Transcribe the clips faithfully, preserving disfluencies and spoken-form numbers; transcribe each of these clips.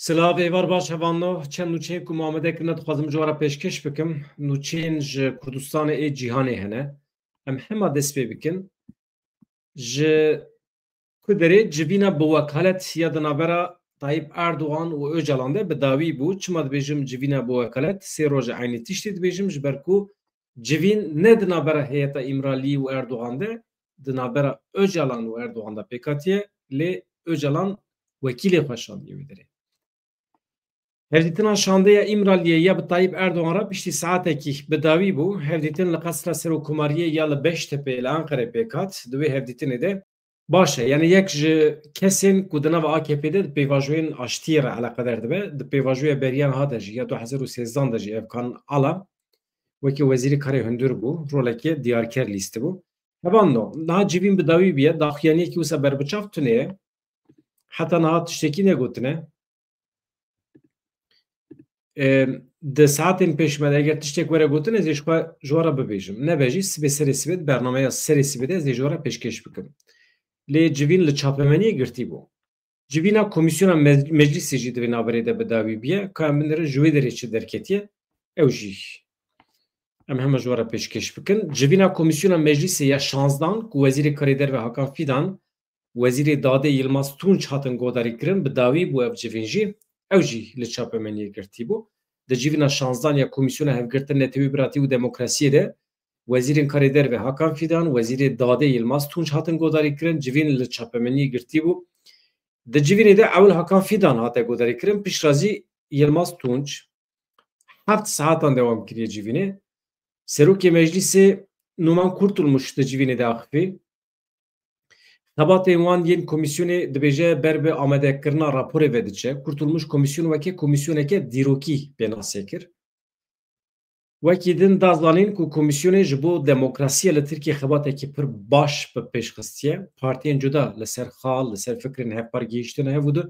Silav, êvar baş hevalno. Çend nûçeyên ku me amade kirine dixwazim ji we re pêşkêş bikim. Nûçeyên ji Kurdistanê ê cîhanê hene. Em hema dest pê bikin. Ji ku derê civîna bi wekalet ya di navbera Tayyip Erdogan û Ocalan de bi dawî bû. Çima dibêjim civîna bi wekalet? Sê roj e eynî tiştê dibêjim, ji ber ku civîn ne di navbera heyeta Îmralî û Erdogan de, di navbera Ocalan û Erdogan de pêk hatiye, lê Ocalan wekîlê xwe şandiye wê derê. Hevdîtina şandeya Îmraliyê ya bi Tayyip Erdogan re piştî saetekî bi dawî bû. Hevdîtin li Qesra Serokkomariyê ya li Beştepê li Enqerê pêk hat. Di wê hevdîtinê de baş e. Yani yek ji kesên ku di nava A K P de di pêvajoyên aştiyê re eleqedar dibe, di pêvajoya beriyan ha de jî ya du hezar û sêzdan de jî Evkan Ala wekî wezîrê karê hundir bû, rolekê diyarker lîstibû. Hevalno, niha civîn bi dawî bûye, daxuyaniyekî wisa berbiçav tune ye. Heta niha tiştekî negotine. Ê, di saetên pêş me de eger tiştek were gotin, ez ê ji xwe ji we re bibêjim. Nebe jî sibê serê sibê di bernameya serê sibê de ez ê ji we re pêşkêş bikim. Lê civîn li çapemeniyê girtî bû. Civîna Komîsyona Me-, Meclîsê jî di vê navberê de bi dawî bûye. Ka em binêrin ji wê derê çi derketiye, ew jî em hema ji we re pêşkêş bikin. Civîna Komîsyona Meclîsê ya şanzdan ku Wezîrê Karê Derve Hakan Fîdan, Wezîrê Dadê Yilmaz Tunç hatin godarîkirin, bi dawî bû ev civîn jî, ew jî li çapemeniyê girtî bû. Di civîna şanzdan ya Komîsyona Hevgirtin, Netewî, Biratî û Demokrasiyê de Wezîrên Karê Derve Hakan Fîdan, Wezîrê Dadê Yilmaz Tunç hatin godarîkirin, civîn li çapemeniyê girtî bû. Di civînê de ewil Hakan Fîdan hate godarîkirin, piştre zî Yilmaz Tunç. Heft saetan dewam kiriye civînê. Serokê Meclîsê Numan Kurtulmuş di civînê de axifî. Xebatên wan yên komîsyonê dibêje ber bi amadekirina raporê ve diçe. Kurtulmuş komîsyon weke komîsyoneke dîrokî pênasê kir. Wekî din da zanîn ku komîsyonê ji bo demokrasiya li Tirkiyê xebatekî pir baş bi pêş xistiye. Partiyên cuda li ser xal, li ser fikrên hevpar gihîştine hev û di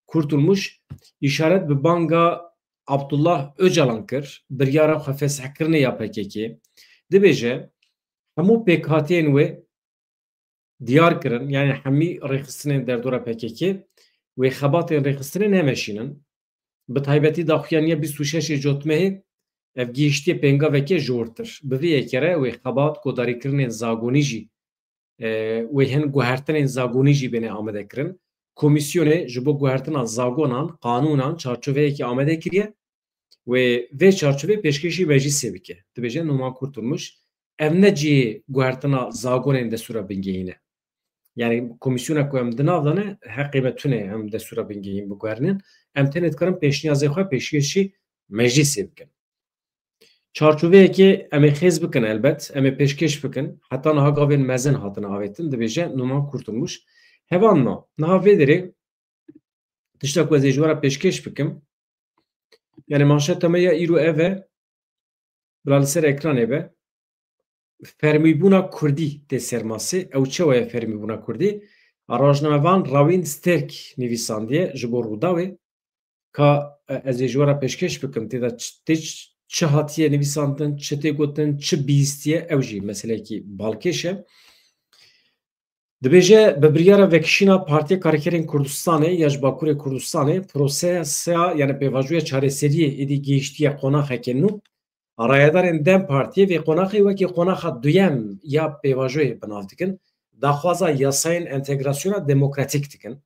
Kurtulmuş îşaret bi banga Abdullah Ocalan kir, biryara xwefesihkirinê ya P K K. Dibêje, hemû pêkhatiyên wê diyar kirin, yani hemî rêxistinên derdora P K K wê xebatên rêxistinê nemeşînin. Bi taybetî daxuyaniya bîst û şeşê Cotmehê ev gihîştiye pêngaveke jortir. Bi vê yekê re wê xebat, godarîkirinên zagonî jî, e, wê hin guhertinên zagonî jî bêne amade kirin. Komîsyonê ji bo guhertina zagonan, qanûnan çarçoveyekê amade kiriye. Wê vê çarçovê pêşkêşî meclîsê bike. Dibêje Numan Kurtulmuş, ev ne cihê guhertina zagonên destûra bingehîn e. Yani komîsyona ku em di nav de ne, heqê me tune em destûra bingehîn biguherînin. Em tenê dikarin pêşniyazê xwe pêşkêşî meclîsê bikin. Çarçoveyekê em ê xêz bikin elbet, em ê pêşkêş bikin. Heta niha gavên mezin hatine avêtin, dibêje Numan Kurtulmuş. Hevalno, niha vê derê tişta ku ez ê ji we re pêşkêş bikim, yani manşeta me ya îro ev e, bila li ser ekranê be. Fermîbûna Kurdî tê ser masê. Ew çawa ye fermîbûna Kurdî? Rojnamevan Rawîn Sterk nivîsandiye ji bo Rûdawê. Ka, e, ez ê ji we re pêşkêş bikim. Tê de ç-, tê ç-, çi hatiye nivîsandin, çi tê gotin, çi bihîstiye, ew jî meseleyekî balkêş e. Dibêje, bi biryara vekişîna Partiya Karkerên Kurdistanê ya ji Bakurê Kurdistanê, proseseya, yani pêvajoya çareseriyê êdî gihiştiye qonaxeke nû. Rayedarên dem Partiyê vê qonaxê wekî qonaxa duyem ya pêvajoyê bi nav dikin, daxwaza yasayên entegrasyona demokratîk dikin.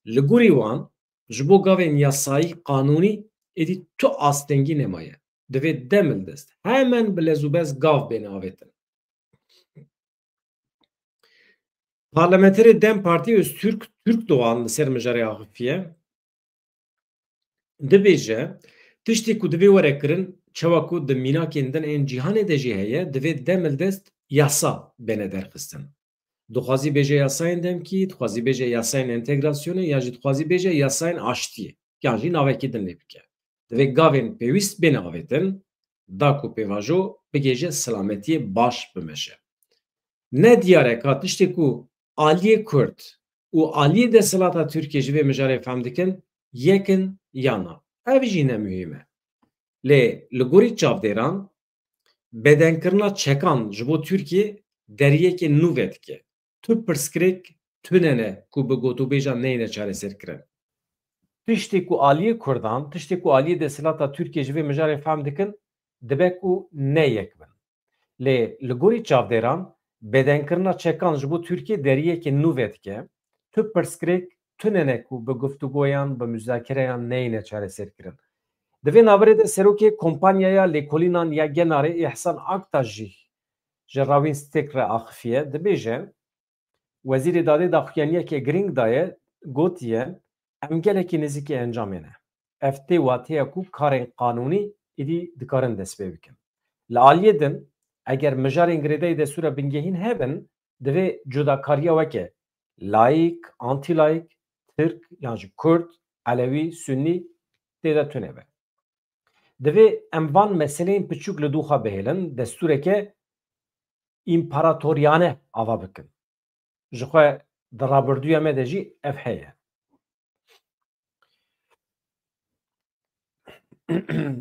Li gorî wan, ji bo gavên yasayî, qanûnî êdî tu astengî nemaye. Divê demildest hemen bi lez û bez gav bêne avêtin. Parlamenterê dem Partiyê Öztürk Türkdoğan li ser mijarê axifiye. Dibêje, tiştê ku divê were kirin, çawa ku di mînakên din ên cîhanê de jî heye, divê demildest yasa bêne derxistin. Dixwazî bêje yasayên demkî, dixwazî bêje yasayên entegrasyonê, ya jî dixwazî bêje yasayên aştiyê, yan jî navekî din lê bike. Divê gavên pêwîst bêne avêtin, da ku pêvajo bigihêje selametiyê baş bimeşe. Ne diyar e ka tiştê ku aliyê Kurd û aliyê desthilata Tirkiyê ji vê mijarê fehm dikin, yek in ya na. Ev jî ne muhîm e. Lê li gorî çavdêran, bedenkirina çekan ji bo Tirkiyê deriyekê nû vedike. Tu pirsgirêk tune ne ku bi gotûbêjan neyne çareserkirin. Tiştê ku aliyê Kurdan, tiştê ku aliyê desthilata Tirkiyê ji vê mijarê fehm dikin, dibe ku ne yek bin. Lê li gorî çavdêran, bêdenkirina çekan ji bo Tirkiyê deriyekê nû vedike. Tu pirsgirêk tune ne ku bi guftûgoyan, bi muzakereyan neyne çareserkirin. Di vê navberê de serokê kompanyaya lêkolînan ya Genarê Îhsan Aktaş jî ji Rawîn Stek re axifiye. Dibêje, Wezîrê Dadê daxuyaniyeke girîng daye, gotiye, em gelekî nêzîkî encamê ne. Ev tê wateya ku karên qanûnî êdî dikarin dest pê bikin. Li aliyê din, eger mijarên girêdayî destûra bingehîn hebin, divê cudakariya weke layîk, antîlayîk, tirk yan jî kurd, elewî, sunnî tê de tune be. Divê em van meseleyên piçûk li dû xwe bihêlin, destûreke împaratoriyane ava bikin. Ji xwe di rabirdûya me de jî ev heye.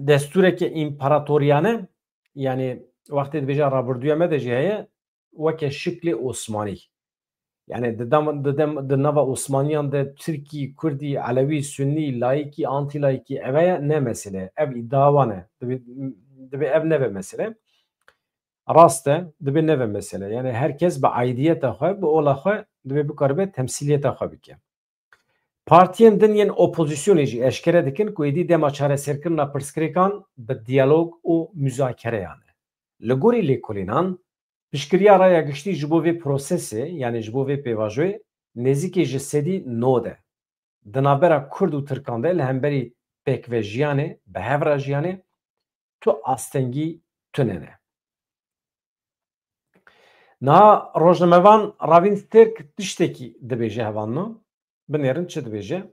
Destûreke împaratoriyane, yanî wextê dibêje rabirdûya me de jî heye, weke şiklê Osmanî. Yanî di dem, di dem, di nava Osmaniyan de Tirkî, Kurdî, Elewî, Sunnî, layîkî, antîlayîkî, ev heye, ne mesele. Ev îdia wan e. Divê, divê ev nebe mesele. Rast e, divê nebe mesele. Yanî her kes bi aîdiyeta xwe, bi ola xwe divê bikaribe temsîliyeta xwe bike. Partiyên din yên opozisyonê jî eşkere dikin ku êdî dema çareserkirina pirsgirêkan bi diyalog û muzakereyan e. Li gorî lêkolînan, piştgiriya raya giştî ji bo vê prosesê, yanî ji bo vê pêvajoyê, nêzîkî ji sedî nod e. Di navbera Kurd û Tirkan de li hemberî pêkvejiyanê, bi hev re jiyanê, tu astengî tune ne. Niha rojnamevan Ravîn Tirk tiştekî dibêje hevalno, binêrin çi dibêje.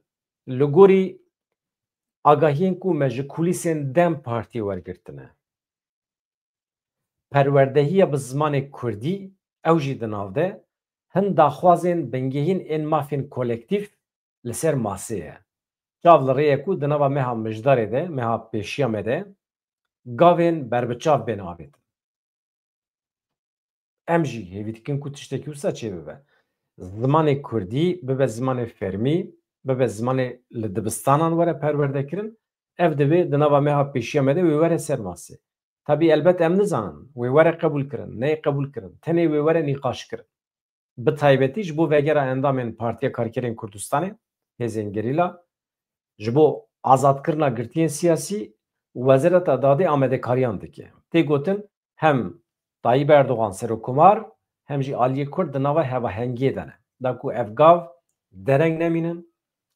Li gorî agahiyên ku me ji kulîsên DEM Partiyê wergirtine, perwerdehiya bi zimanê kurdî, ew jî di nav de, hin daxwazên bingehîn ên mafên kolektîf li ser masê ye. Çav li rê ye ku di nava meha Mijdarê de, meha pêşiya me de, gavên berbiçav bên avêtin. Em jî hêvî dikin ku tiştekî wisa çêbibe. Zimanê kurdî bibe zimanê fermî, bibe zimanê li dibistanan were perwerdekirin. Ev divê di nava meha pêşiya me de wê were ser masê. Tabî elbet em nizanin wê were qebûlkirin, neyê qebûlkirin, tenê wê were nîqaşkirin. Bi taybetî ji bo vegera endamên Partiya Karkerên Kurdistanê, hêzên gerîla, ji bo azadkirina girtiyên siyasî, Wezareta Dadê amadekariyan dike. Tê gotin, hem Tayyip Erdogan serokkomar, hem jî aliyê Kurd di nava hevahengiyê de ne. Da ku ev gav dereng nemînin,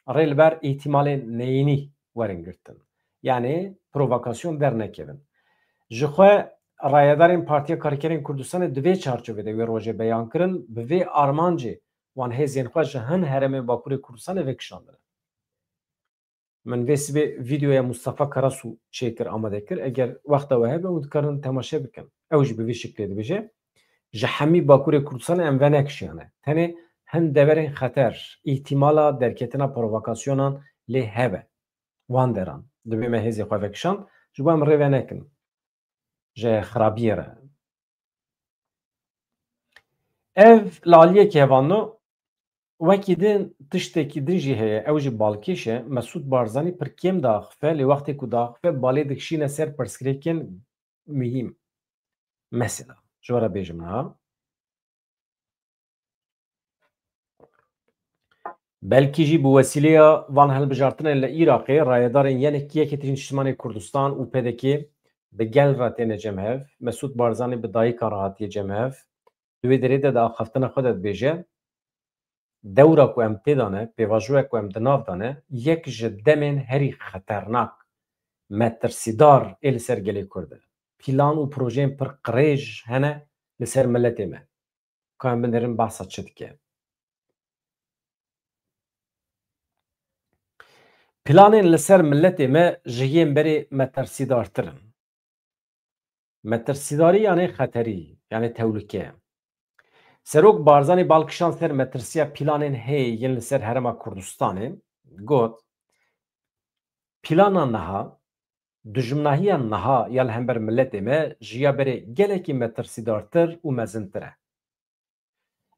rê li ber îhtîmalên neyînî werin girtin. Yanî provokasyon dernekevin. Ji xwe rayedarên Partiya Karkerên Kurdistanê di vê çarçovê de wê rojê beyan kirin, bi vê armancê wan hêzên xwe ji hin herêmên Bakurê Kurdistanê vekişandine. Min vê sibê vîdeoya Mustafa Karasu çêkir, amade kir. Eger wexta we hebe, hûn dikarin temaşe bikin. Ew jî bi vî şiklê dibêje, ji hemî Bakurê Kurdistanê em venekişiyane. Tenê hin deverên xeter, îhtîmala derketina provokasyonan lê hebe. Wan deran divê me hêzê xwe vekişand, ji bo em rê venekin ji xirabiyê re. Ev li aliyekê hevalno, wekî din tiştekî din jî heye, ew jî balkêş e. Mesûd Barzanî pir kêm diaxife, lê wextê ku diaxife, balê dikişîne ser pirsgirêkên muhîm. Mesela, ji we re bêjim niha. Belkî jî bi wesîleya van hilbijartinên li Iraqê, rayedarên yenek Yekîtî Niştimanê Kurdistan û P D K bi gel re têne cem hev. Mesûd Barzanî bi dayika re hatiye cem hev. Di wê derê de di axaftina xwe de dibêje, dewra ku em tê de ne, pêvajoya ku em di nav de ne, yek ji demên herî xeternak, metirsîdar ê li ser gelê Kurd e. Plan û projeyên pir qirêj hene li ser miletê me. Ka em binêrin behsa çi dike. Planên li ser miletê me ji yên berê metirsîdartir in. Metirsîdarî yanê xeterî, yanê tewlike. Serok Barzanî bal kişand ser metirsiya planên heye yên li ser Herêma Kurdistanê, got, Plana niha, dijminahiya niha ya li hember miletê me ji ya berê gelekî metirsîdartir û mezintir e.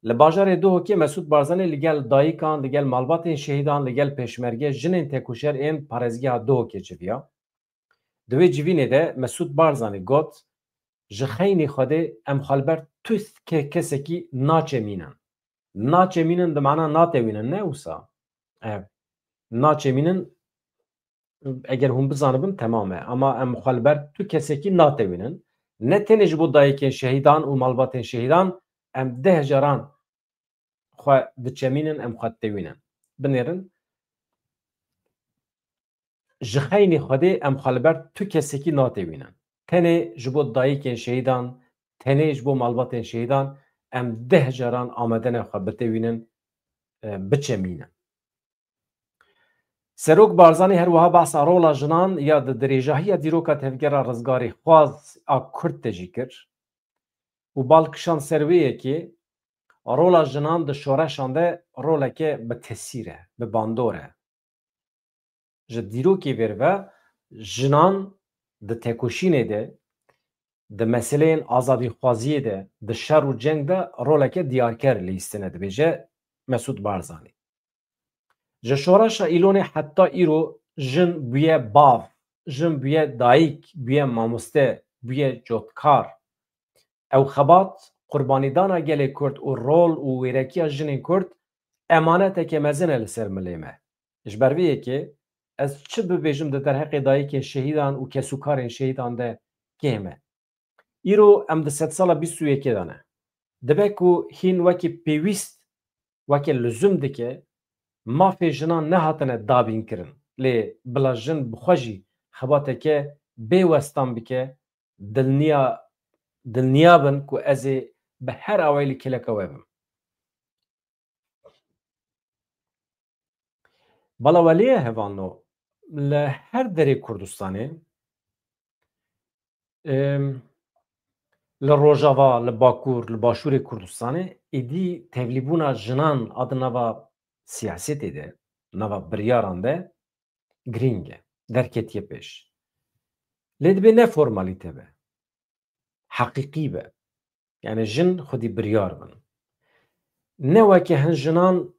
Li bajarê Duhokê Mesûd Barzanî li gel dayikan, li gel malbatên şehîdan, li gel pêşmerge jinên tekoşer ên parêzgeha Duhokê civiya. Di wê civînê de Mesûd Barzanî got, ji xeynî Xwedê em xwe li ber tu ke-, kesekî naçemînin. Naçemînin di mana natewînin, ne wisa? Ev naçemînin, eger hûn bizanibin, temam e. Ama em xwe li ber tu kesekî natewînin. Ne tenê ji bo dayikên şehîdan û malbatên şehîdan, em deh caran xwe diçemînin, em xwe ditewînin. Binêrin, ji xeynî Xwedê em xwe li ber tu kesekî natewînin. Tenê ji bo dayikên şehîdan, tenê ji bo malbatên şehîdan em deh caran amade ne xwe bitewînin, e, biçemînin. Serok Barzanî her wiha behsa rola jinan ya di dirêjahiya dîroka tevgera rizgarî xwaz a Kurd de jî kir û bal kişand ser wê yekê, rola jinan di şoreşan de roleke bi tesîr e, bi bandor e. Ji dîrokê vêr ve jinan di tekoşînê de, di meseleyên azadîxwaziyê de, di şer û ceng de roleke diyarker lîstine, dibêje Mesûd Barzanî. Ji şoreşa Îlonê heta îro jin bûye bav, jin bûye dayik, bûye mamoste, bûye cotkar. Ew xebat, qurbanîdana gelê Kurd û rol û wêrekiya jinên Kurd emaneteke mezin e li ser milê me. Ji ber vê yekê ez çi bibêjim di derheqê dayikên şehîdan û kesûkarên şehîdan de kêm e. Îro em di sedsala bîst û yekê de ne. Dibe ku hîn wekî pêwîst, weke luzum dike, mafê jinan nehatine dabînkirin. Lê bila jin bi xwe jî xebateke bê westan bike, dilniya, dilniya bin ku ez ê bi her awayî li kêleka we bim. Bala welê ye hevano, li her derê Kurdistanê, em, li Rojava, li Bakur, li Başûrê Kurdistanê êdî tevlîbûna jinan a di nava siyasetê de, nava biryaran de girîng e, derketiye pêş. Lê dibê ne formalîte be, heqîqî be. Yani jin xwedî biryar bin. Ne weke hin jinan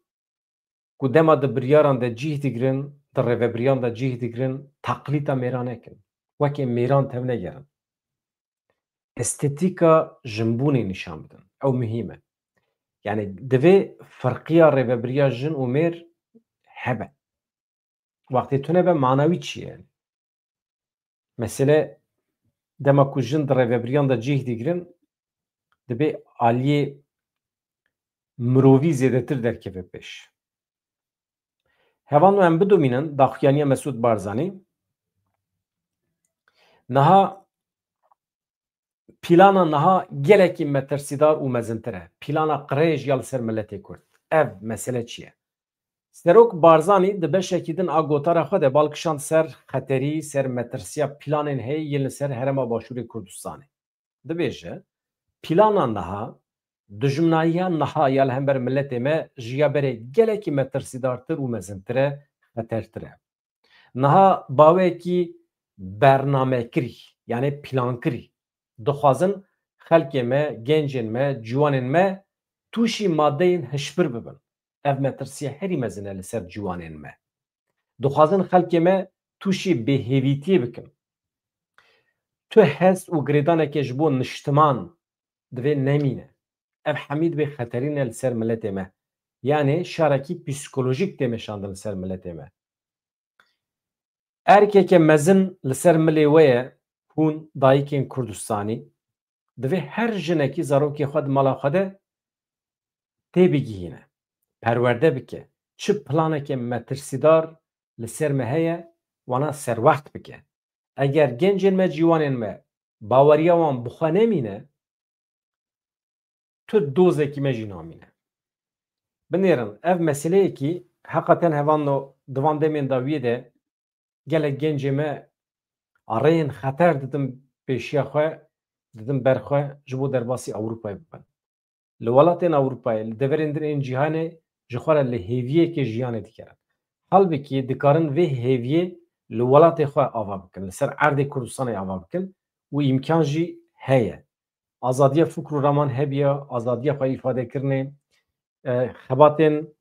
ku dema di biryaran de cîh digirin, di rêvebiriyan de cîh digirin, teqlîta mêran nekin. Weke mêran tevnegerin. Estetîka jinbûnê nîşan bidin. Ew muhîm e. Yani divê ferqiya rêvebiriya jin û mêr hebe. Wextê tune be, manawî çi ye? Mesele dema ku jin di rêvebiriyan de cih digirin, dibê aliyê mirovî zêdetir derkeve pêş. Hevalno em bidomînin daxuyaniya Mesûd Barzanî. Niha Plana niha gelekî metirsîdar û mezintir e. Plana qirêj ya li ser miletê Kurd. Ev mesele çi ye? Serok Barzanî di beşekî din a gotara xwe de bal kişand ser xeterî, ser metirsiya planên heye yên li ser Herêma Başûrê Kurdistanê. Dibêje, plana niha, dijminahiya niha ya li hember miletê me ji ya berê gelekî metirsîdartir û mezintir e, xetertir e. Niha bawekî bernamekirî, yani plankirî, dixwazin xelkê me, gencên me, ciwanên me tûşî madeyên hişbir bibin. Ev metirsiya herî mezin e li ser ciwanên me. Dixwazin xelkê me tûşî bêhêvîtiyê bikin. Tu hest û girêdaneke ji bo niştiman divê nemîne. Ev hemî divê xeterîn e li ser miletê me. Yanê şarekî psîkolojîk tê meşandin li ser miletê me. Erkeke mezin li ser milê we ye, hûn dayikên Kurdistanî, divê her jinekî zarokê xwe di mala xwe de têbigihîne, perwerde bike, çi planeke metirsîdar li ser me heye, wana serwext bike. Eger gencên me, ciwanên me baweriya wan bi xwe nemîne, tu dozekî me jî namîne. Binêrin, ev meseleyekî heqeten hevalno di van demên dawiyê de gelek gencê me a rêyên xeter didin pêşiya xwe, didin ber xwe ji bo derbasî Ewropayê bibin. Li welatên Ewropayê, li deverên din ên cîhanê ji xwe re li hêviyeke jiyanê dikerin. Halbikî dikarin vê hêviyê li welatê xwe ava bikin, li ser erdê Kurdistanê ava bikin û îmkan jî heye. Azadiya fikr û raman hebiya, azadiya xwe îfadekirinê, e, xebatên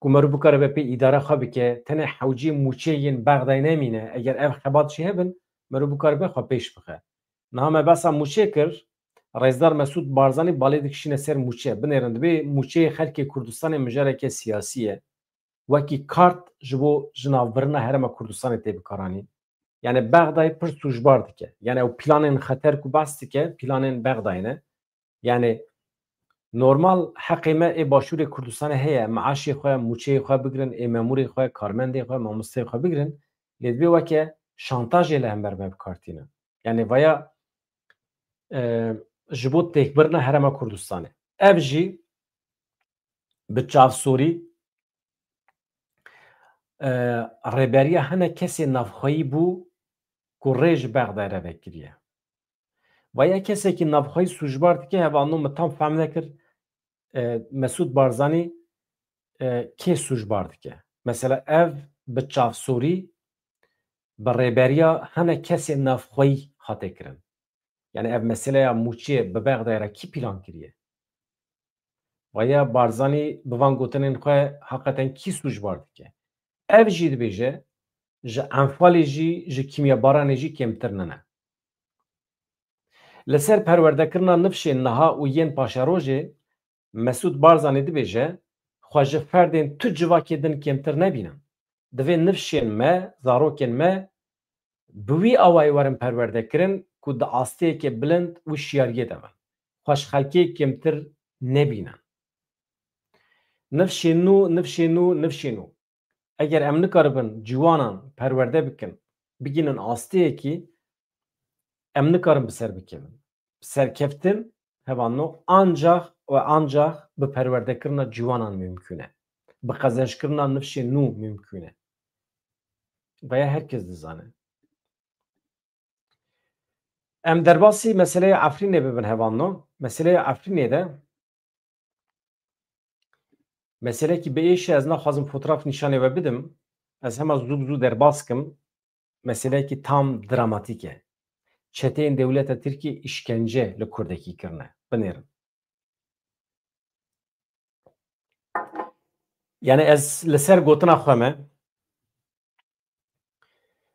ku merû bikaribe pê îdare xwe bike, tenê hewcî mûçê yên Bexdayê nemîne. Eger ev xebat jî hebin, merû bikaribe xwe pêş bixe. Niha me behsa mûçê kir, Rêzdar Mesûd Barzanî balê dikişîne ser mûçe. Binêrin, dibê mûçeyê xelkê Kurdistanê mijareke siyasî ye. Wekî kart ji bo jinavbirina herêma Kurdistanê tê bikaranîn. Yani Bexdayê pir sûcbar dike. Yani ew planên xeter ku behs dike, planên Bexdayê ne. Yani normal heqê me ê Başûrê Kurdistanê heye, meaşê xwe, mûçeyê xwe bigirin, ê memûrê xwe, karmendê xwe, mamosteyê xwe bigirin. Lê dibê weke şantajê li hember me bikartîne. Yani vaya, e, ji bo têkbirina herêma Kurdistanê. Ev jî bi çavsorî, e, rêberiya hinek kesê navxweyî bû ku rê ji Bexdayê re vekiriye. Vaya kesekî navxweyî sûcbar dike, hevalno, min tam fehm nekir, e, Mesûd Barzanî, e, kê sûcbar dike? Mesela ev bi çavsorî, bi rêberiya hinek kesê navxweyî hate kirin. Yani ev meseleya mûçê bi Bexdayê re kî plan kiriye? Vaya Barzanî bi van gotinên xwe heqeten kî sûcbar dike? Ev jî dibêje, ji Enfalê jî, ji kîmyebaranê jî kêmtir nine. Li ser perwerdekirina nifşên niha û yên paşerojê, Mesûd Barzanî dibêje, xwe ji ferdên tu civakê din kêmtir nebînin. Divê nifşên me, zarokên me bi wî awayî werin perwerdekirin ku di asteyekê bilind û şiyariyê de bin. Xwe ji xelkê kêmtir nebînin. Nifşên nû, nifşên nû, nifşên nû. Eger em nikaribin ciwanan perwerde bikin, bigînin asteyekî, em nikarin bi ser bikevin. Serkeftin, hevalno, ancax û ancax bi perwerdekirina ciwanan mumkûn e. Bi qezençkirina nifşên nû mumkûn e. Vaya her kes dizane. Em derbasî meseleya Efrînê bibin, hevalno. Meseleya Efrînê de meselekî bi êş e, ez naxwazim fotoğraf nîşanê we bidim. Ez hema zû bi zû derbas kim. Meselekî tam dramatîk e. Çeteyên dewleta Tirkiyê îşkence li Kurdekî kirine. Binêrin. Yani ez li ser gotina xwe me.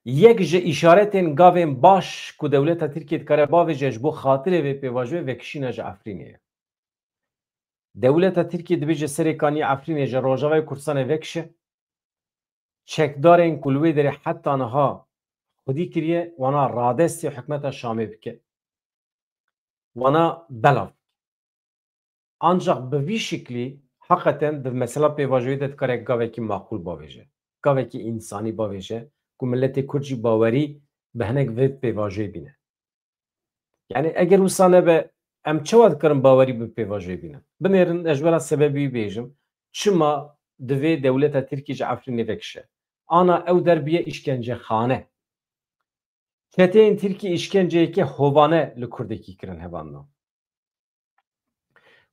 Yek ji îşaretên gavên baş ku dewleta Tirkiyê dikare bavêje ji bo xatirê vê pêvajoyê vekişîna ji Efrînê ye. Dewleta Tirkiyê dibêje Serêkaniyê Efrînê ji Rojavayê Kurdistanê vekişe. Çekdarên ku li wê derê heta niha xwedî kiriye, wana radestê hikûmeta Şamê bike. Wana belav. Ancak bi vî şiklî heqeten di mesela pêvajoyê de dikare gavekî maqûl bavêje. Gavekî însanî bavêje ku miletê Kurd jî bawerî bi hinek vê pêvajoyê bîne. Yani eger wisa nebe, em çawa dikarin bawerî bi pêvajoyê bînin? Binêrin ez ji we re sebebî bêjim, çima divê dewleta Tirkî ji Efrînê vekişe. Ana ew der bûye îşkencexane. Çeteyên Tirkî îşkenceyeke hovane li Kurdekî kirin, hevalno.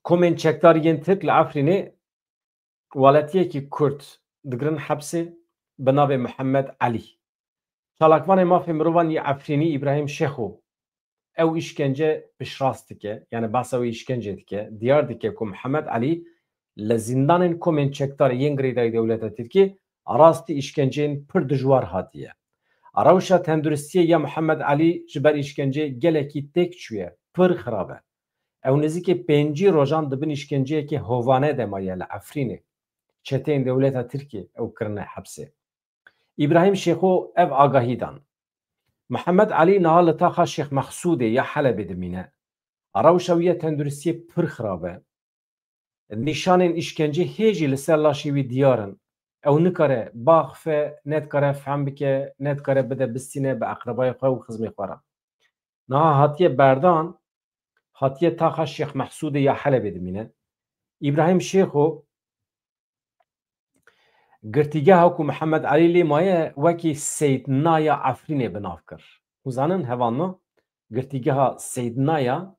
Komên çekdar yên Tirk li Efrînê welatiyekî Kurd digirin hepsê bi navê Mihemed Elî. Çalakvanê mafê mirovan yê Efrînî Îbrahîm Şêxo ew îşkence piştrast dike, yani behsa wê îşkencê dike, diyar dike ku Mihemed Elî li zîndanên komên çekdar yên girêdayî dewleta Tirkiyê rastî îşkenceyên pir dijwar hatiye. Rewşa tenduristiyê ya Mihemed Elî ji ber îşkenceyê gelekî têk çûye, pir xirab e. Ew nêzîkî pêncî rojan di bin îşkenceyekê hovane de maye li Efrînê. Çeteyên dewleta Tirkiyê ew kirine hepsê. Îbrahîm Şêxo ev agahî dan. Mihemed Elî niha li taxa Şêx Mexsûdê ya Helebê dimîne. Rewşa wî ya tenduristiyê pir xirab e. Nîşanên îşkencê hê jî li ser laşê wî diyar in. Ew nikare biaxife, nedikare fehm bike, nedikare bide bistîne bi eqrebayê xwe û xizmê xwe re. Niha hatiye berdan, hatiye taxa Şêx Mehsûdê ya Helebê dimîne. Îbrahîm Şêxo girtîgeha ku Mihemed Elî lê maye wekî Seydnaya Efrînê bi nav kir. Hûn zanin hevalno, girtîgeha Seydnaya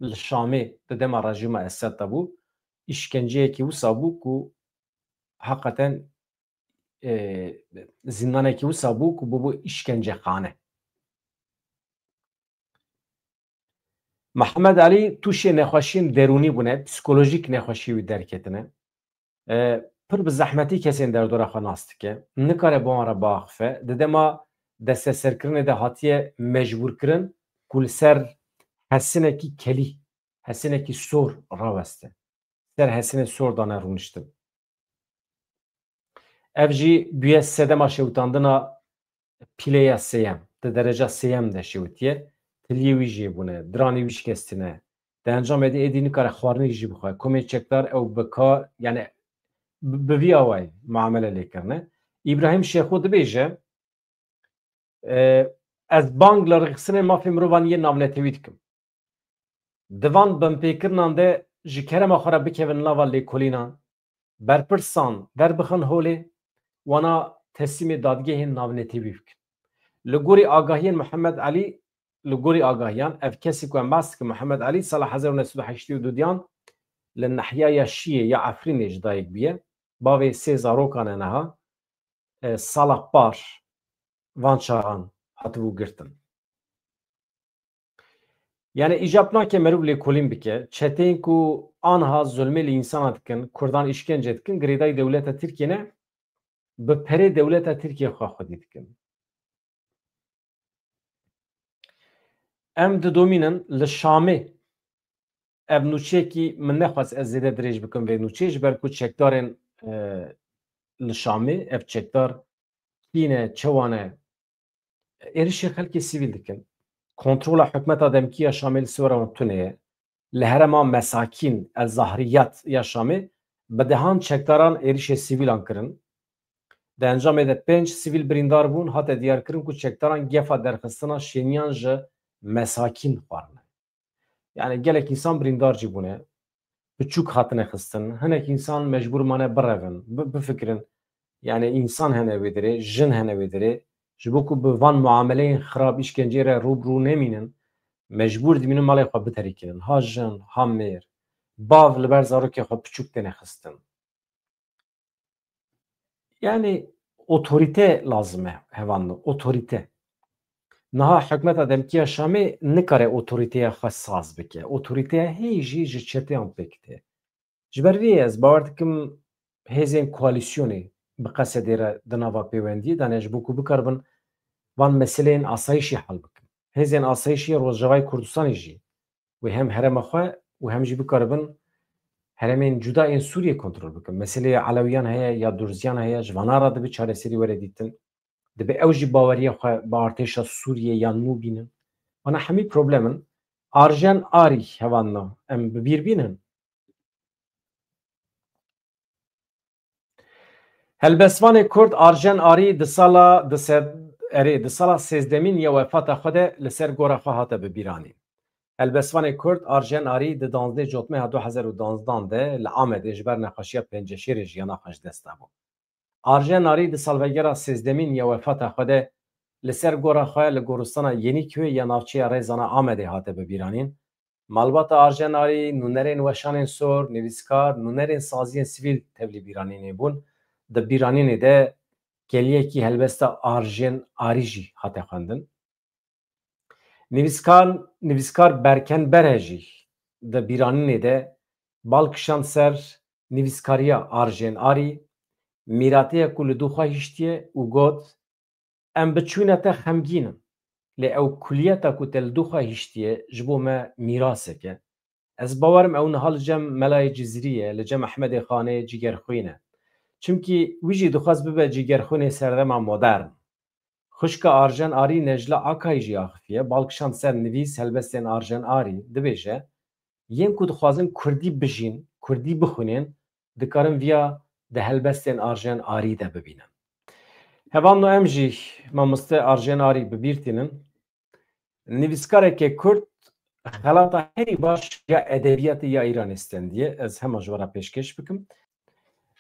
li Şamê di dema rejîma Esed de bû, îşkenceyekî wisa bû ku heqeten, e, zîndanekî wisa bû ku bûbû îşkencexane. Mihemed Elî tûşê nexweşiyên derûnî bûne, psîkolojîk nexweşiyê wî derketine. E, pir bi zehmetî kesên derdora xwe nas dike. Nikare bi wan re biaxife. Di dema desteserkirinê de hatiye mecbûrkirin ku li ser hesinekî kelî, hesinekî sor raweste. Ser hesinê sor dane rûniştin. Ev jî bûye sedema şewitandina pîleya sêyem. Di dereca sêyem de şewitiye. Tiliyê wî jê bûne, diranê wî şikestine. Di encamê de êdî nikare xwarinê jî bixwe. Komên çekdar ew bi kar, yani bi, bi vî awayî muamele lê kirine. Îbrahîm Şêxo dibêje, e, ez bang li rêxistinên mafê mirovan yên navnetewî dikim. Di van binpêkirinan de ji kerema xwe re bikevin nava lêkolînan, berpirsan derbixin holê, wana teslîmê dadgehên navnetewî bikin. Li gorî agahiyên Mihemed Elî, li gorî agahiyan, ev kesî ku em behs dikin, Mihemed Elî, sala hezar û neh sed û heştê û duyan li nehiya ya Şiyê ya Efrînê ji dayik bûye. Bavê sê zarokan e niha, e, sala par van çaxan hatibû girtin. Yani îcab nake meriv lêkolîn bike. Çeteyên ku anha zulmê li însana dikin, Kurdan îşkence dikin, girêdayî dewleta Tirkiyê ne, bi perê dewleta Tirkiyê xwe xwedî dikin. Em didomînin li Şamê. Ev nûçeyekî min nexwest ez zêde dirêj bikim vê nûçeyê, ji ber ku çekdarên, e, li Şamê, ev çekdar kî ne, çewa ne, êrişê xelkê sivîl dikin. Kontrola hikûmeta demkî ya Şamê li Siwara wan tune ye. Li herêma Mesakîn, El Zahriyat ya Şamê, bi dehan çekdaran êrişê sivîlan kirin. Di encamê de pênc sivîl birîndar bûn, hate diyarkirin ku çekdaran gefa derxistina şêniyan ji Mesakîn xwarine. Yani gelek însan birîndar jî bûne. Piçûk hatine xistin. Hinek însan mecbûr mane birevin, bi-, bifikirin. Yani însan hene wê derê, jin hene wê derê. Ji bo ku bi van muameleyên xirab, îşkenceyê re rû bi rû nemînin, mecbûr dimînin malê xwe biterikînin. Ha jin, ha mêr, bav li ber zarokê xwe piçûk têne xistin. Yani otorîte lazim e hevalno, otorîte. Niha hikûmeta demkî ya Şamê nikare otorîteya xwe saz bike. Otorîteya hê jî ji çeteyan pêk tê. Ji ber vê ez bawer dikim hêzên koalîsyonê bi qesedê re di nava pêwendiyê de ne ji bo ku bikaribin van meseleyên asayîşê hel bikin. Hêzên asayîşê Rojavayê Kurdistanê jî wê hem herêma xwe û hem jî bikaribin herêmên cuda yên Sûriyê kontrol bikin. Meseleya Elewiyan heye ya Durziyan heye, ji vana re dibe çareserî were dîtin. Dibe ew jî baweriya xwe bi artêşa Sûriyê ya nû bînin. Vana hemî problem in. Arjen Arî hevalno em bi bîr bînin. Helbestvanê Kurd Arjen Arî di sala di sed, erê, di sala sêzdemîn ya wefata xwe de li ser gora xwe hate bibîranîn. Helbestvanê Kurd Arjen Arî di danzdeh Cotmeha du hezar û danzdan de li Amedê ji ber nexweşiya penceşêrê jiyana xwe ji dest dabû. Arjen Arî di salvegera sêzdemîn ya wefata xwe de li ser gora xwe li goristana Yenîköyê ya navçeya Rêzana Amedê hate bibîranîn. Malbata Arjen Arî, nûnerên weşanên sor, nivîskar, nûnerên saziyên sivîl tevlî bîranînê bûn. Di bîranînê de keliyekî helbesta Arjen Arî jî hate xwendin. Nivîskar, nivîskar Berken Bere jî di bîranînê de bal kişand ser nivîskariya Arjen Arî, mîrateya ku li dû xwe hiştiye û got, em bi çûna te xemgîn in, lê ew kuliyeta ku te li dû xwe hiştiye ji bo me mîrasek e. Ez bawer im ew niha li cem Melayê Cizirî ye, li cem Ehmedê Xanê cîgerxwîn e. Çimkî wî jî dixwest bibe cîgerxwînê serdema modern. Xwişka Arjen Arî Necla Akayî jî axifiye, bal kişand ser nivîs helbestên Arjen Arî, dibêje, yên ku dixwazin kurdî bijîn, kurdî bixwînin, dikarin viya di helbestên Arjen Arî de bibînin. Hevalno em jî mamoste Arjen Arî bi bîr tînin. Nivîskareke kurd xelata herî baş ya edebiyatê ya Îranê stendiye. Ez hema ji we re pêşkêş bikim.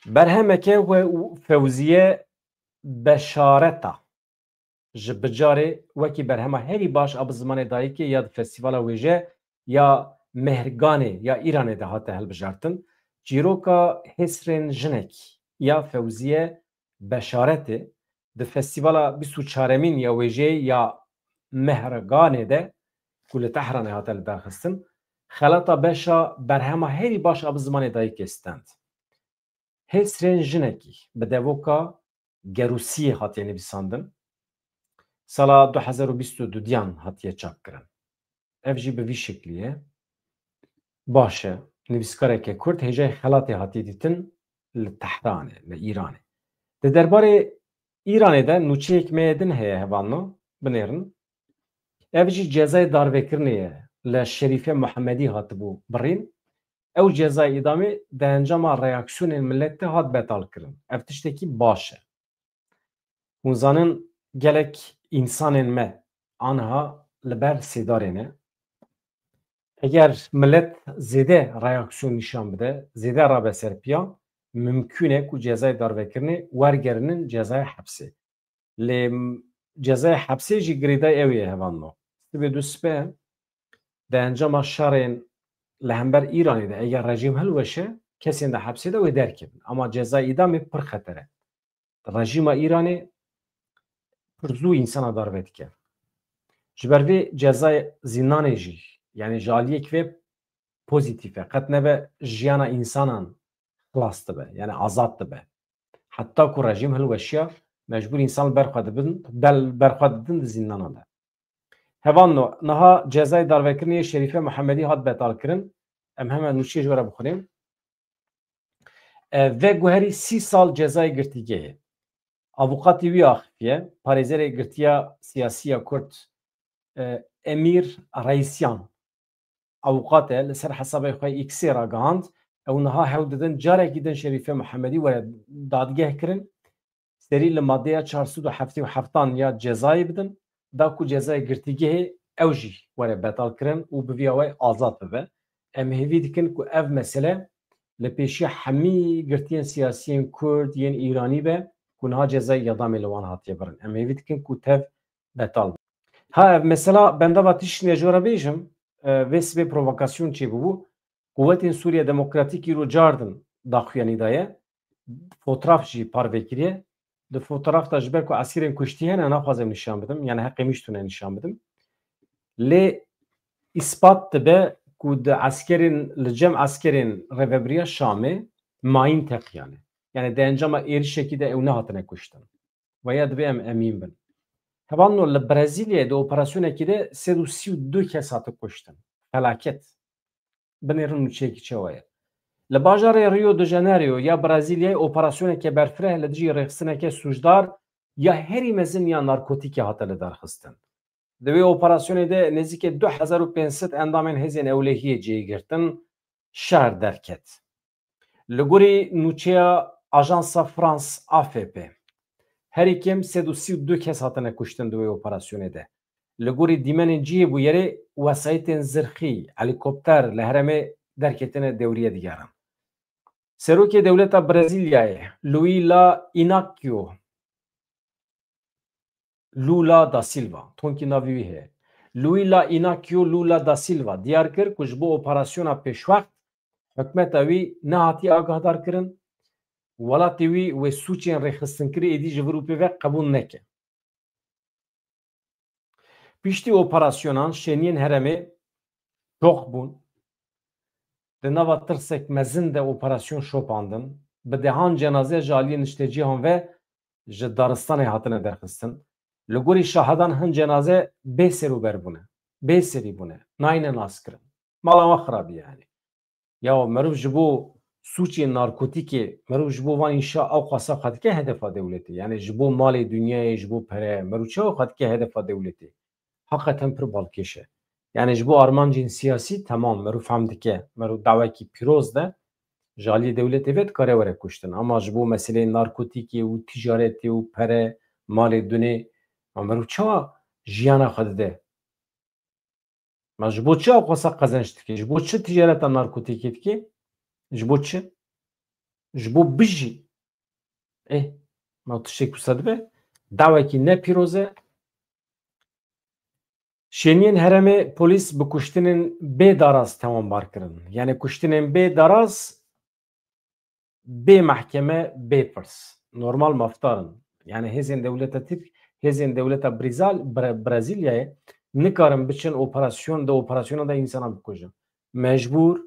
Berhemeke we û Fewziye Beşareta ji bicarê wekî berhema herî baş a bi zimanê dayikê ya di Festîvala Wêje ya Mehrganê ya Îranê de hate hilbijartin. Çîroka Hêsrên Jinek ya Fewziye Beşaretê di Festîvala bîst û çaremîn ya Wêjeyê ya Mehrganê de ku li Tehranê hate lidarxistin, xelata beşa berhema herî baş a bi zimanê dayikê stend. Hêsrên jinekî bi devoka Gerûsiyê hatiye nivîsandin. Sala du hezar û bîst û dudiyan hatiye çapkirin. Ev jî bi vî şeklî ye. Baş e. Nivîskareke Kurd hêjayî xelatê hatiye dîtin li Tehranê, li Îranê. Di derbarê Îranê de nûçeyek me yê din heye hevalno, binêrin. Ev jî cezayê darvekirinê ye. Li Şerîfe Muhemedî hatibû birîn. Ew cezayê îdamê di encama reaksiyonên milet de hat betalkirin. Ev tiştekî baş e. Hûn zanin gelek însanên me aniha li ber sêdarê ne. Eger milet zêde reaksiyon nîşan bide, zêde rabe ser piya, mimkûn e ku cezayê darvekirinê wergerinin cezayê hepsê. Lê m-, cezayê hepsê jî girêdayî ew ê hevalno. Sibê du sibe di encama şerên li hember Îranê de eger rejîm hilweşe, kesên di hepsê de wê derkevin. Ama cezayê îdamê pir xeter e. Rejîma Îranê pir zû însana darve dike. Ji ber vê cezayê zîndanê jî, yanî ji aliyek vê pozîtîf e. Qet nebe jiyana însanan xilas dibe, yanî azad dibe. Heta ku rejîm hilweşiya, mecbûr însan li ber xwe dibin, bel ber xwe didin di zîndanan de. Hevalno, niha cezayê darvekirinê yê Şerîfe Muhemedî hat betalkirin. Em hemen nûçeyê ji we re bixwînin. E, veguherî sî sal cezayê girtîgehê. Avûkatê wî axifiye, parêzerê girtiya siyasî ya Kurd, e, Emîr Reîsyan. Avûkat e, li ser hesabê xwe X-ê ragihand, ew niha hewl didin carekî din Şerîfe Muhemedî were dadgeh kirin. Serî li madeya çar sed û heftê û heftan ya cezayê bidin, da ku cezayê girtîgehê ew jî were betalkirin û bi vî awayî azad bibe. Em hêvî dikin ku ev mesele li pêşiya hemî girtiyên siyasiyên Kurd yên Îranî be ku niha cezayê yedamê li wan hatiye birin. Em hêvî dikin ku tev betal be. Ha, ev mesela bendava tiştine ji we re bêjim, e, vê sibê provokasyon çêbûbû. Quwetên Sûriye Demokratîk îro cardin daxuyanî daye. Fotraf jî parve kiriye. Di fotraf de ji ber ku eskerên kuştî hene, naxwazim nîşan bidim. Yani heqê min jî tune nîşan bidim. Lê îspat dibe ku di eskerên, li cem eskerên Rêvebiriya Şamê mayîn teqiyane. Yani di encama êrişekî de ew nehatine kuştin. Ve ya divê em emîn bin. Hevalno, li Brezîlyayê di operasyonekî de sed û sî û du kes hatin kuştin. Felaket. Binêrin nûçeyekî çawa ye. Li bajarê Rio de Janeiro ya Brezîlyayê operasyoneke berfireh li dijî rêxistineke sûcdar ya herî mezin ya narkotîkê hate lidarxistin. Di wê operasyonê de nêzîkê du hezar û pênc sed endamên hêzên ewlehiyê cihê girtin, şer derket. Li gorî nûçeya ajansa France A F P, herî kêm sed û sî û du kes hatine kuştin di wê operasyonê de. Li gorî dîmenên cihê bûyerê, wesayîtên zirxî, helîkopter li herêmê derketine dewriye digerin. Serokê dewleta Brezîlyayê, Luila Inácio Lula da Silva, tonkî navê wî heye. Luila Inácio Lula da Silva diyar kir ku ji bo operasyona pêşwext hikûmeta wî nehatiye agahdarkirin, welatê wî wê sûcên rêxistinkirî êdî ji vir û pê ve qebûl neke. Piştî operasyonan şêniyên herêmê şoq bûn. Di nava tirsek mezin de operasyon şopandin. Bi dehan cenaze ji aliyê niştecîhan ve ji daristanê hatine derxistin. Li gorî şahedan hin cenaze bê ser û ber bûne. Bê serî bûne. Nayne naskirin. Mala wan xirabî ye, yanî. Ya meriv ji bo sûcê narkotîkê, meriv ji bo van îşa ew qasa xwe dike hedefa dewletê. Yani ji bo malê dinyayê, ji bo pere, meriv çawa xwe dike hedefa dewletê? Heqeten pir balkêş e. Yani ji bo armancên siyasî temam, meriv fehm dike, meriv dawekî pîroz de ji aliyê dewletê ve dikare were kuştin. Ama ji bo meseleyên narkotîkê û ticaretê û pere, malê dunê, ma meriv çawa jiyana xwe dide? Ma ji bo çi ew qasa qezenç dike? Ji bo çi ticareta narkotîkê dike? Ji bo çi? Ji bo bijî. Ê, ma tiştek wisa dibe? Dawekî ne pîroz e. Şêniyên herêmê polîs bi kuştinên bê daraz tewanbar kirin. Yani kuştinên bê daraz, bê mehkeme, bê pirs. Normal mafdar in. Yani hêzên dewleta Tirk, hêzên dewleta Brîzal-, Bre-, Brezîlyayê nikarin biçin operasyon, di operasyona de însana bikujin. Mecbûr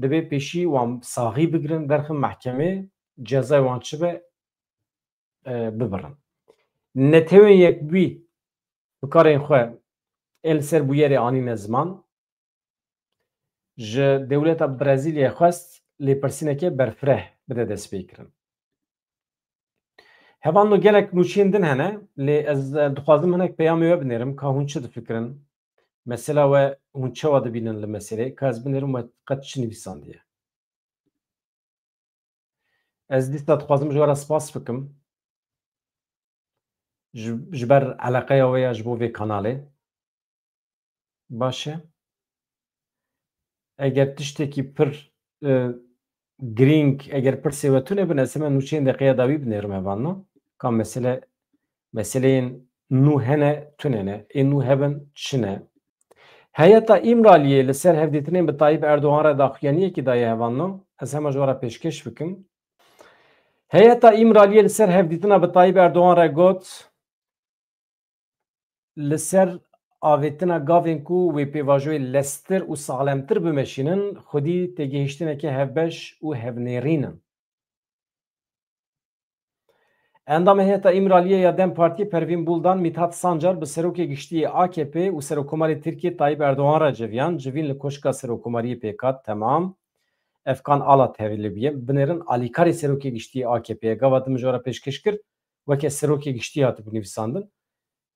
dibe pêşî wan saxî bigirin, derxin mehkemê, cezayê wan çi be, e, bibirin. Netewên Yekbûyî bikarên xwe ên li ser bûyerê anîne ziman. Ji dewleta Brezîlyayê xwest lêpirsîneke berfireh bide destpêkirin. Hevalno, gelek nûçeyên din hene, lê ez, e, dixwazim hinek peyamê we binêrim, ka hûn çi difikirin? Mesela we hûn çawa dibînin li meselê? Ka ez binêrim we qet çi nivîsandiye? Ez dîsa dixwazim ji we re spas bikim. Ji, ji ber eleqeya we ya ji bo vê kanalê. Baş e. Eger tiştekî pir, e, girîng, eger pirsê we tune bin, ez hemen nûçeyên deqeya dawî binêrim hevalno. Ka mesele, meseleyên nû hene, tune ne. Ê nû hebin, çi ne? Heyeta Îmraliyê li ser hevdîtinên bi Tayyip Erdogan re daxuyaniyekî daye hevalno. Ez hema ji we re pêşkêş bikim. Heyeta Îmraliyê li ser hevdîtina bi Tayyip Erdogan re got, li ser avêtina gavên ku wê pêvajoyê leztir û saxlemtir bimeşînin, xwedî têgihiştineke hevbeş û hevnêrîn in. Endamê Heyeta Îmraliyê ya DEM Partiyê Pervîn Buldan, Mithat Sancar bi Serokê Giştî yê A K P û Serokkomarê Tirkiyê Tayyip Erdogan re civiyan. Civîn li Koşka Serokkomariyê pêk hat. Temam. Efkan Ala tevlî bûye. Binêrin alîkarê Serokê Giştî yê A K P'ê ye. Gava din min ji we re pêşkêş kir, weke Serokê Giştî hatibû nivîsandin.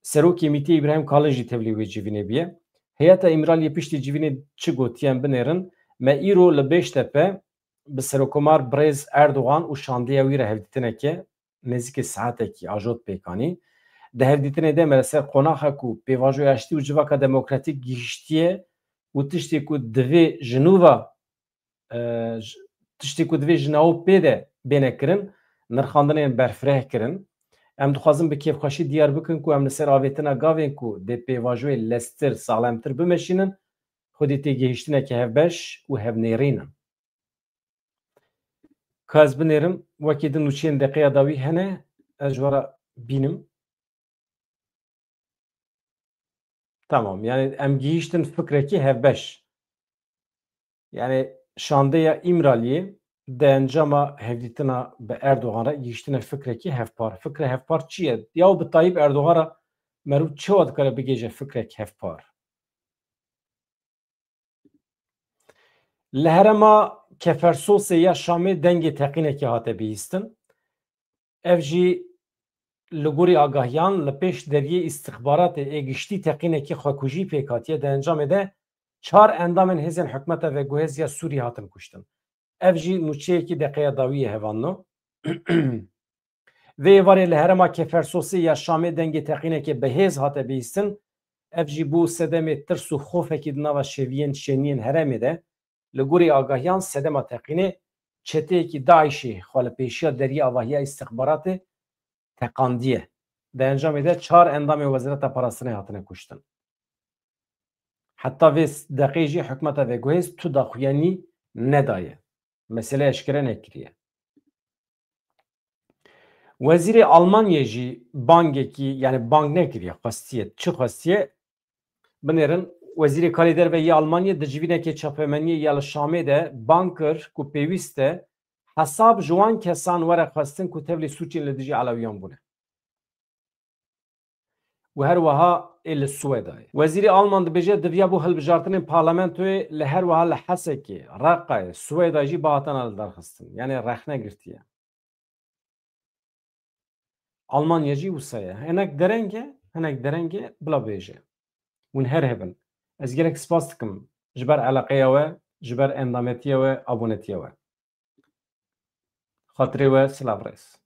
Serokê MÎT'ê Îbrahîm Kalin jî tevlî wê civînê bûye. Heyeta Îmraliyê piştî civînê çi gotiye em binêrin. Me îro li Beştepe bi Serokkomar Birêz Erdogan û şandeya wî re hevdîtineke nêzîkî saetekî ajot pêk anî. Di hevdîtinê de me li ser qonaxa ku pêvajoya aştî û civaka demokratîk gihiştiye û tiştê ku divê ji nû ve, e, j-, tiştê ku divê ji nav pê de bêne kirin, nirxandinên berfireh kirin. Em dixwazin bi kêfxweşî diyar bikin ku em li ser avêtina gavên ku dê pêvajoyê leztir, saxlemtir bimeşînin, xwedî têgihiştineke hevbeş û hevnêrîn in. Ka ez binêrim, wekî din nûçeyên deqeya dawî hene, ez ji we re bînim. Tamam, yani em gihiştin fikrekî hevbeş. Yani şandeya Îmraliyê di encama hevdîtina bi Erdogan re gihiştine fikrekî hevpar. Fikre hevpar çi ye? Ya bi Tayyip Erdogan re meriv çawa dikare bigêje fikrek hevpar? Li herêma Kefersosê ya Şamê dengê teqînekê hate bihîstin. Ev jî li gorî agahiyan li pêş deriyê îstixbaratê ê giştî teqînekî xwekujî pêk hatiye. Di encamê de çar endamên hêzên hikûmeta veguhêz ya Sûriyê hatin kuştin. Ev jî nûçeyekî deqeya dawî ye hevalno. Vê êvarê li herêma Kefersosê ya Şamê dengê teqînekê bi hêz hate bihîstin. Ev jî bû sedemê tirs û xofekî di nava şeviyên şêniyên herêmê de. Li gorî agahiyan sedema teqînê çeteyekî DAIŞê xwe li pêşiya deriyê avahiya îstixbaratê teqandiye. Di encamê de çar endamê Wezareta Parastinê hatine kuştin. Heta vê deqê jî hikûmeta veguhêz tu daxuyanî nedaye. Mesele eşkere nekiriye. Wezîrê Almanyê jî bangekî, yani bang nekiriye, xwestiye. Çi xwestiye? Binêrin, Wezîrê Karê Derve yê Almanyê di civînekê çapemeniyê ya li Şamê de bang kir ku pêwîst e hesab ji wan kesan were xwestin ku tevlî sûcên li dijî Elewiyan bûne. Û her wiha ê li Swêdayê. Wezîrê Alman dibêje, diviyabû hilbijartinên parlamentoyê li her wiha li Hesekê, Reqayê, Swêdayê jî bihatana lidarxistin. Yani rexne girtiye. Almanya jî wisa ye. Hinek dereng e, hinek dereng e, bila bêje. Hûn her hebin. Ez gelek spas dikim ji ber eleqeya we, ji ber endametiya we, abonetiya we. Xatirê we, silav rêz.